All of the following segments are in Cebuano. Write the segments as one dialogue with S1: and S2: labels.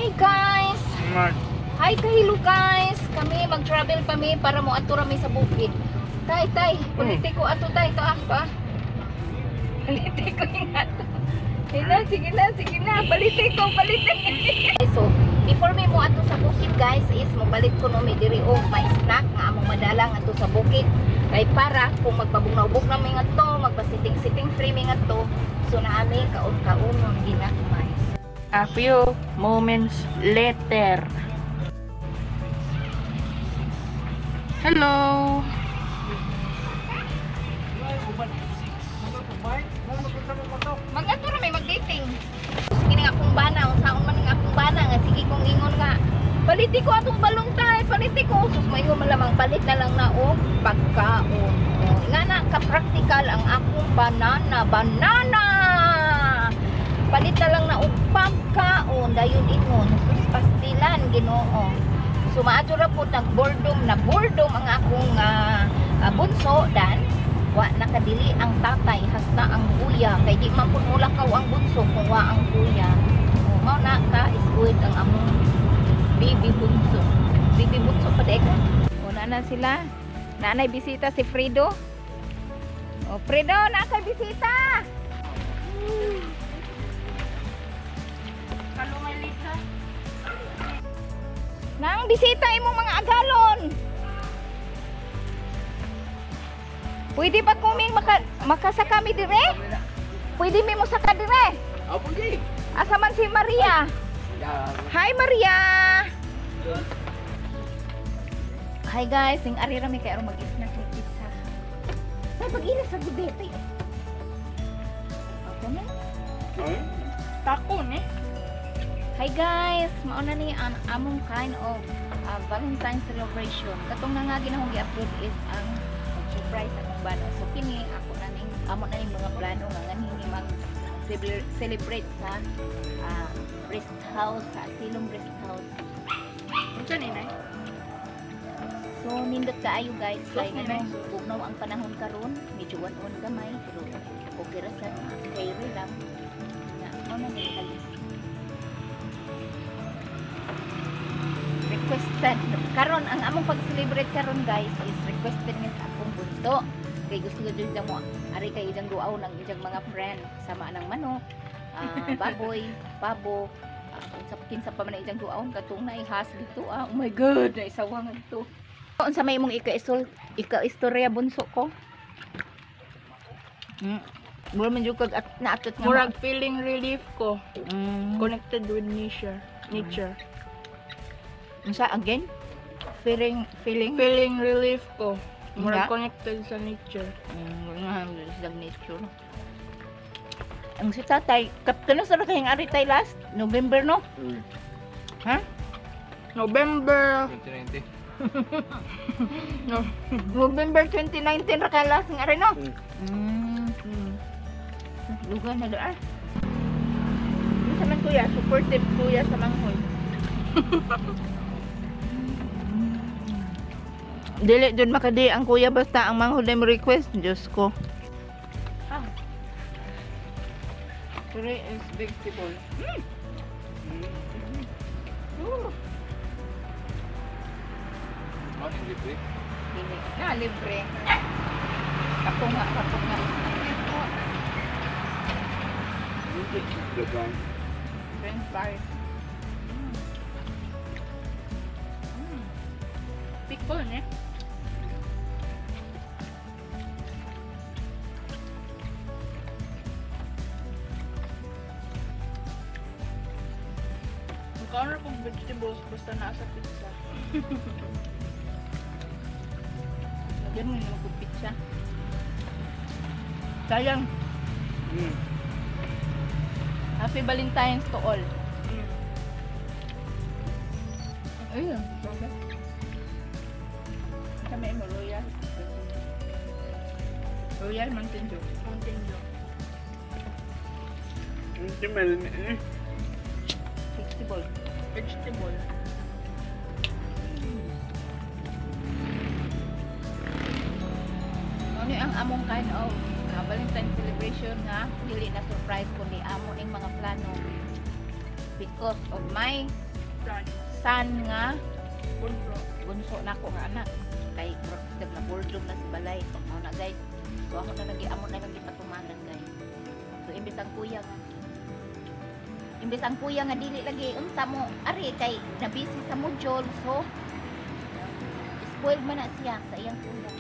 S1: Hi guys! Hi kahilo guys! Kami mag-travel pa mi para mo ato ra mi sa bukid. Tay, tay, palite ko ato tay to ah pa. Palite ko yung ato. Sige na, sige na, sige na. Palite ko, palite. So, before mi mo ato sa bukid guys is mobalit ko no mi diri og may snack nga among madala ngadto sa bukid. Kay para kung magpabugnaw-bug na mi ngadto, magpasiting-siting free mi ngadto, so naami kaon-kaonon ginagmay.
S2: A few moments later. Hello.
S1: Mag-ato ra may mag-dating. Sige nga akong bana, unsaon man nga akong bana nga sige kong ingon nga. Paliti ko atong balon tay, paliti ko. Sus, maingon man lamang palit na lang na og pagkaon. Oh, nga na ka-practical ang akong banana, banana. Palit na lang na og pagkaon dayon ingon. Sus, pastilan Ginoo. So maadto ra po nag boredom na boredom ang akong bunso dan wa nakadili ang tatay hasta ang kuya kay di man pud mulakaw ang bunso kung wa ang kuya. O, mao na ka iskuit ang among baby bunso, baby bunso pa di ka. O, na sila, nanay bisita si Fredo. O Fredo, na kay bisita.
S2: Hello, Melissa.
S1: Nang bisita imong mga agalon. Pwede ba kuming makasaka mi dire? Pwede mi mo saka dire?
S3: Apo di.
S1: Asa man si Maria? Hi Maria. Hi guys, ning ari ra mi kay aron mag-snack ni pizza. Ay pag-ila sa gudete. Okay na.
S2: Tako ni.
S1: Hi guys, mao na ni ang among kind of Valentine's celebration. Katong nga nga ginahong gi-upload is ang surprise akong bana. So kini ako na ning amo na ning mga plano nga nganhi ni mag celebrate sa rest house, sa Asilong Rest House.
S2: Unsa ni nay?
S1: So nindot kaayo guys kay
S2: Okay,
S1: ano, bugnaw ang panahon karon, medyo wan-on gamay pero okay ra sa kay lang. Na mao na ni halos. Requested karon ang among pag-celebrate karon guys is requested ni sa akong bunso. Kay gusto ko jud mo ari kay ijang duaw ng ijang mga friend sama ng manok, baboy, pabo, unsa kinsa pa man ang ijang duaw katong naihas dito ah. Oh my God, naisawangan to. Unsa may imong ika-isol ika-istorya bunso ko? Mura man jud kag at naatot nga.
S2: Murag feeling relief ko. Connected with nature. Nature.
S1: Unsa again? Feeling feeling
S2: Feeling relief ko.
S1: Nga?
S2: Murag connected sa nature.
S1: Nga sa nature. Ang si tatay, kap kano sa kayong ari tay last November no? Ha?
S2: November.
S3: 2020.
S2: No.
S1: November 2019 ra kay last ng ari no?
S2: Mm.
S1: Lugar na doon.
S2: Unsa man kuya? Supportive kuya sa manghod.
S4: Dili jud makadi ang kuya basta ang manghod ay mo request. Diyos ko.
S2: Ah. Puree is vegetable.
S3: Oh, libre.
S1: Dili na libre. Kapo nga, kapo nga.
S3: Dagan.
S2: French fries. Pickle ne? Magkaon ra kong vegetables basta naa sa pizza.
S1: Lagyan mo yung pizza.
S4: Sayang. Happy Valentine's to all.
S2: Ayun, grabe. Kami mo royal. Royal Mountain Dew. Mountain Dew.
S3: Hindi meron eh.
S1: Vegetable.
S2: Vegetable.
S1: Ano ang among kind of Valentine celebration nga dili na surprise kundi amo ning mga plano. Because of my
S2: Son.
S1: son nga
S2: Bunso.
S1: bunso nako nga anak kay murag na boredom na sa balay mao na, guys. So ako na lagi, amo na lang gipatumanan, guys. So imbes ang kuya nga dili lagi unta mo ari kay na busy sa module, so spoiled man na siya sa iyang kuya.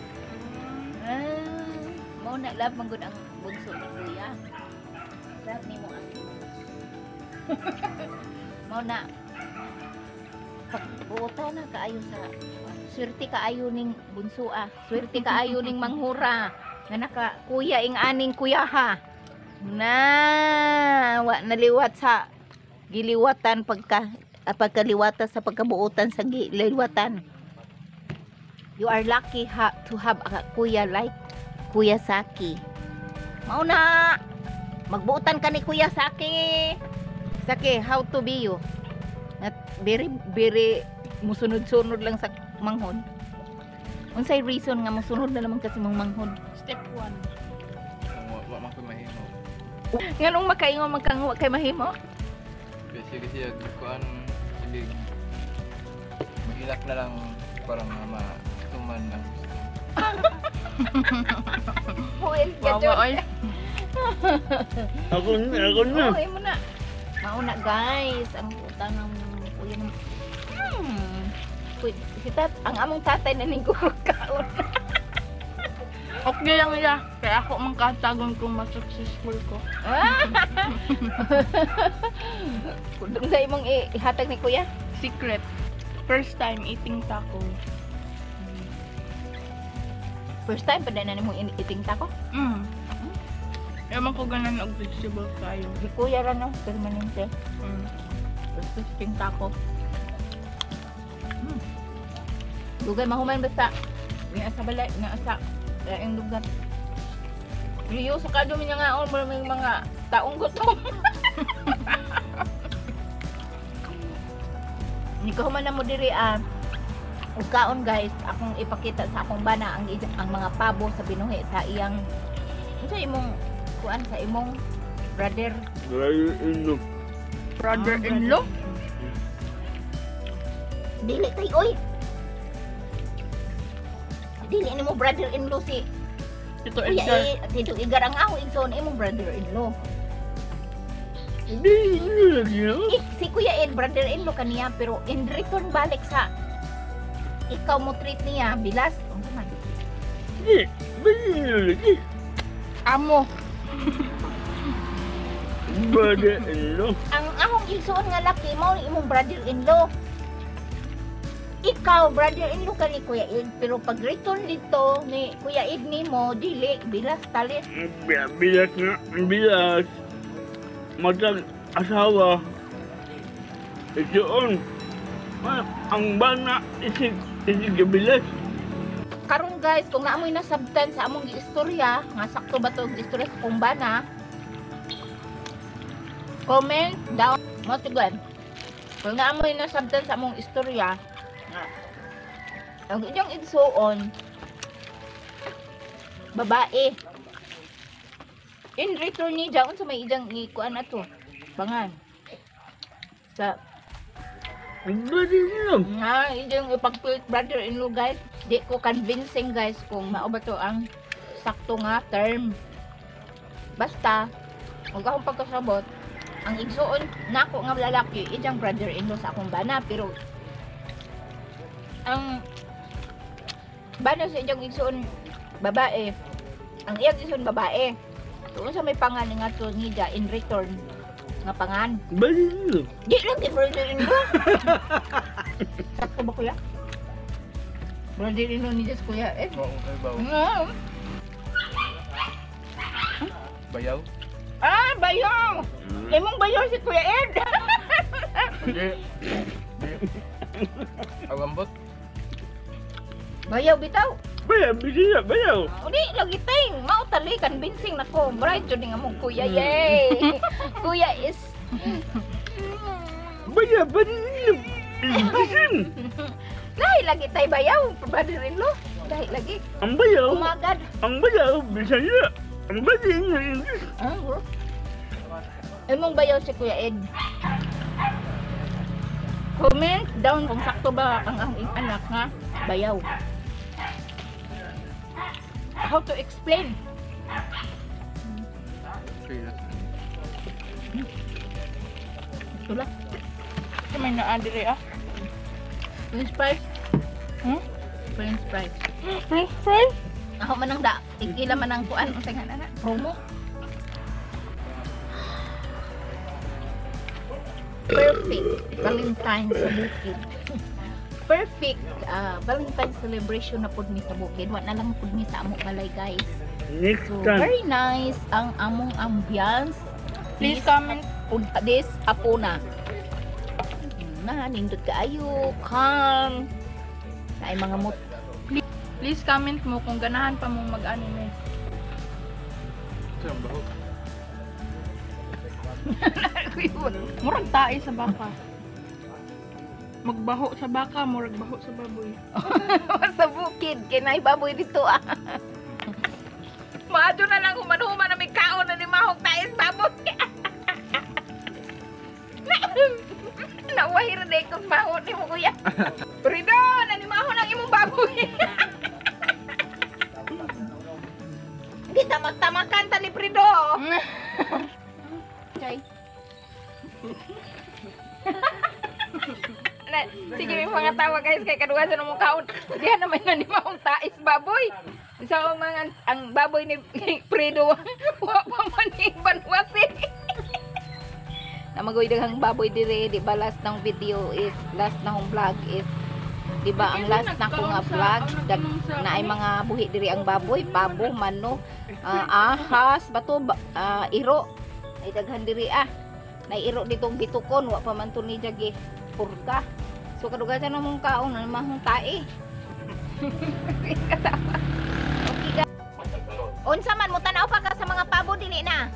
S1: Ah, mao na, love man gud ang bunso ni kuya. Love nimo ang mao na pagbuota na kaayo sa swerte kaayo ning bunso ah. Swerte kaayo ning manghura nga naka kuya ing aning kuya ha. Na wa naliwat sa giliwatan pagka pagkaliwata sa pagkabuotan sa giliwatan. You are lucky ha, to have a kuya like Kuya Saki. Mao na magbuotan ka ni Kuya Saki. Saki, how to be you? At very very musunod-sunod lang sa manghod. Unsay reason nga musunod na naman kasi mong manghod?
S2: Step 1.
S5: Wa man ko'y mahimo.
S1: Nganong makaingon man kang wa kay mahimo?
S5: Kasi kasi ag kuan sige mahilak na lang para nga matuman ang gusto.
S1: Puel ka
S2: Wawa oy.
S3: Ako na, ako na.
S1: Oo, imo na. Mauna guys, ang puta ng kuya ng Kuy, si tat, ang among tatay na ning kaon.
S2: Okay lang ya. Kaya ako man katagon kung mas successful ko.
S1: Kung sa imong ihatag ni kuya.
S2: Secret. First time eating taco.
S1: First time pa na nimo eating taco.
S2: Ewan ko ganan og vegetable kayo.
S1: Si kuya ra no, permanente. First eating taco. Dugay mahuman basta. Nga sa balay, nga sa laing lugar. Seryoso ka dumi niya nga mo may mga taong gutom. Ni kahuman na mo diri ah. Ug kaon guys, akong ipakita sa akong bana ang ang mga pabo sa binuhi sa iyang unsa imong kuan sa imong brother.
S3: Brother-in-law.
S2: Brother-in-law?
S1: Dili kay oy. Dili nimo brother-in-law si
S2: Tito
S1: Kuya
S2: Edgar.
S1: eh, Tito Igar ang ako igsoon imong brother-in-law.
S3: Hindi, hindi lagi na.
S1: Eh, si Kuya Ed brother-in-law kaniya pero in return balik sa ikaw mo treat niya bilas. Unsa man?
S3: Hindi, brother-in-law lagi.
S2: Amo.
S3: Brother-in-law.
S1: Ang akong igsoon nga laki mao ni imong brother-in-law. Ikaw brother-in-law ka ni Kuya Ed pero pag return dito ni Kuya Ed nimo dili bilas talit.
S3: Bilas na, bilas. Matag asawa. Itoon. Ang bana isig isig bilas.
S1: Karon guys, kung naamoy nasabtan sa among giistorya, nga sakto ba to ang istorya sa kumbana, comment down mo tugan. Kung naamoy nasabtan sa among istorya, nga ang inyong igsuon babae. In return ni unsa may ijang gikuan ato? Bangan. Sa
S3: Brother-in-law.
S1: nga, ijang ipagpilit brother-in-law guys. Di ko convincing guys kung mao ba to ang sakto nga term. Basta, huwag akong pagkasabot, ang igsuon nako nga lalaki, ijang brother-in-law sa akong bana, pero ang bana sa ijang igsuon babae, ang iyang igsuon babae. So, unsa may pangan nga to nida in return nga pangan.
S3: Brother-in-law.
S1: Di lang di brother-in-law. Sakto ba kuya? Brother-in-law ni Diyos kuya eh.
S5: Wa ko kay baw.
S1: Mm.
S5: Bayaw?
S1: Ah, bayaw! Imong bayaw si Kuya Ed.
S5: Hindi. Hindi. Awambot?
S1: Bayaw bitaw.
S3: Bayaw, bisaya, bayaw.
S1: Uli lagi ting, mao tali convincing nako. Bright jud nga mong kuya. Yay. Kuya is
S3: Bayaw, brother-in-law. Bisin.
S1: Lahi lagi tay bayaw, brother-in-law. Lahi lagi.
S3: Ang bayaw,
S1: Umagad.
S3: ang bayaw, bisaya. Ang brother-in-law, English.
S1: Ah, bro. Imong bayaw si Kuya Ed.
S4: Comment down kung sakto ba ang anak nga bayaw.
S2: How to explain?
S5: Okay lang.
S4: Tula.
S2: Ito may naa dire ah.
S4: French fries.
S2: Hmm?
S4: French fries.
S2: French fries?
S1: Ako man ang da, ikila man ang kuan unsay nga na promo. Perfect Valentine sa bukid. Perfect Valentine celebration na pud mi sa bukid. Wa na lang pud mi sa among balay, guys.
S3: Next
S1: So
S3: time.
S1: very nice ang among ambience.
S2: Please comment.
S1: Pud this hapuna. Na nindot kaayo, calm. Naay mga mut
S2: Please comment mo kung ganahan pa mong mag-anime.
S5: Ito ang baho.
S2: Murag tae sa baka. Magbaho sa baka, murag baho sa baboy.
S1: Sa bukid kay naay baboy dito ah. Maadto na lang human-human na may kaon na ni mahog tais baboy. Nawahir na ikong mahon ni mo, kuya. Prido, nanimahon ang imong baboy. Gitamak-tamakan ta ni Prido. Chay. Na, sige, may mga tawa, guys, kay kaduha sa mong kaon. Diyan naman na ni maong tais baboy. Sa mga ang baboy ni Prido wa pa man ni banwasi. Namagoy daghang baboy dire, di ba last ng video is last na akong vlog is di ba ang last na ko nga vlog dag, na ay mga buhi diri ang baboy, pabo, mano, ahas, bato, iro. Ay daghan diri ah. Nay iro ditong bitukon, wa pa man to ni jagi purga. So kadugasan na mong kaon na mahong tae. Okay guys. Unsa man mo tan-aw pa ka sa mga pabo, dili na?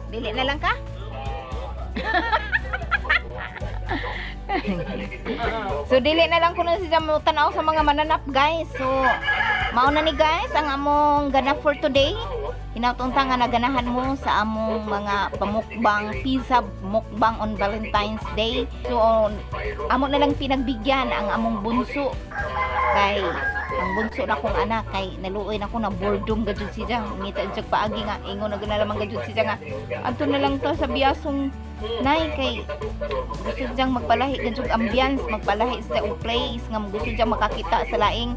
S1: Dili na lang ka? So dili na lang kuno siya mo tan-aw sa mga mananap, guys. So mao na ni, guys, ang among ganap for today. Hinaut unta nga naganahan mo sa among mga pamukbang, pizza mukbang on Valentine's Day. So amo na lang pinagbigyan ang among bunso kay ang bunso na kong anak kay naluoy na ko na boredom gajud siya. Ngita siya paagi nga ingon na gana gajud siya nga adto na lang ta sa biyasong, nay, kay gusto siyang magpalahi gajud ambience, magpalahi sa og place nga gusto siyang makakita sa laing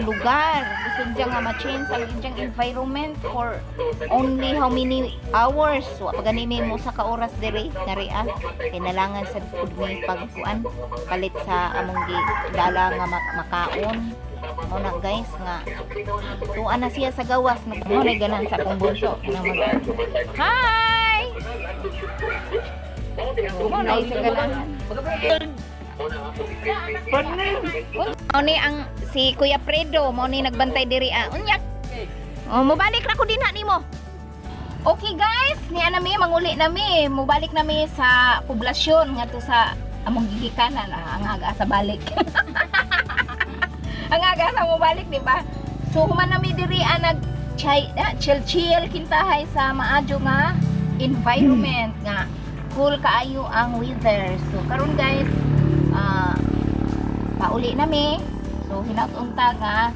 S1: lugar, gusto niya nga ma-change ang inyong environment for only how many hours. Wa pa gani may mo sa ka oras dire ngari ah, kay nalangan sad pud mi pagkuan palit sa among gi dala nga makaon. Mao na, guys, nga tuan na siya sa gawas mo na ganan sa akong bunso na mag hi mo na siya ganahan. Mao ni ang si Kuya Fredo, mao ni nagbantay diri ah. Unya. Oh, mobalik ra ko dinha nimo. Okay guys, niya na mi manguli na mi, mobalik na mi sa poblasyon ngadto sa among gigikanan ah, ang aga sa balik. Ang aga sa mobalik, di ba? So human na mi diri ah, nag chay, chill chill kintahay sa maadyo nga environment nga cool kaayo ang weather. So karon guys, pauli na mi. So hinaut unta nga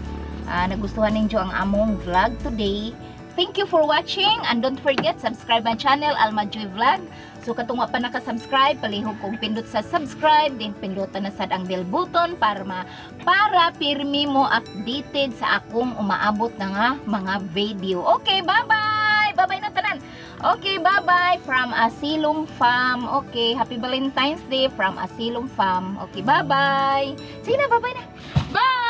S1: nagustuhan ninyo ang among vlog today. Thank you for watching and don't forget subscribe my channel, Alma Joy Vlog. So katong wa pa naka-subscribe, palihog kong pindot sa subscribe, din pindutan na sad ang bell button para pirmi mo updated sa akong umaabot na nga mga video. Okay, bye-bye. Bye-bye na tanan. Okay, bye-bye from Asylum Farm. Okay, happy Valentine's Day from Asylum Farm. Okay, bye-bye. Sige na, bye-bye na. Bye!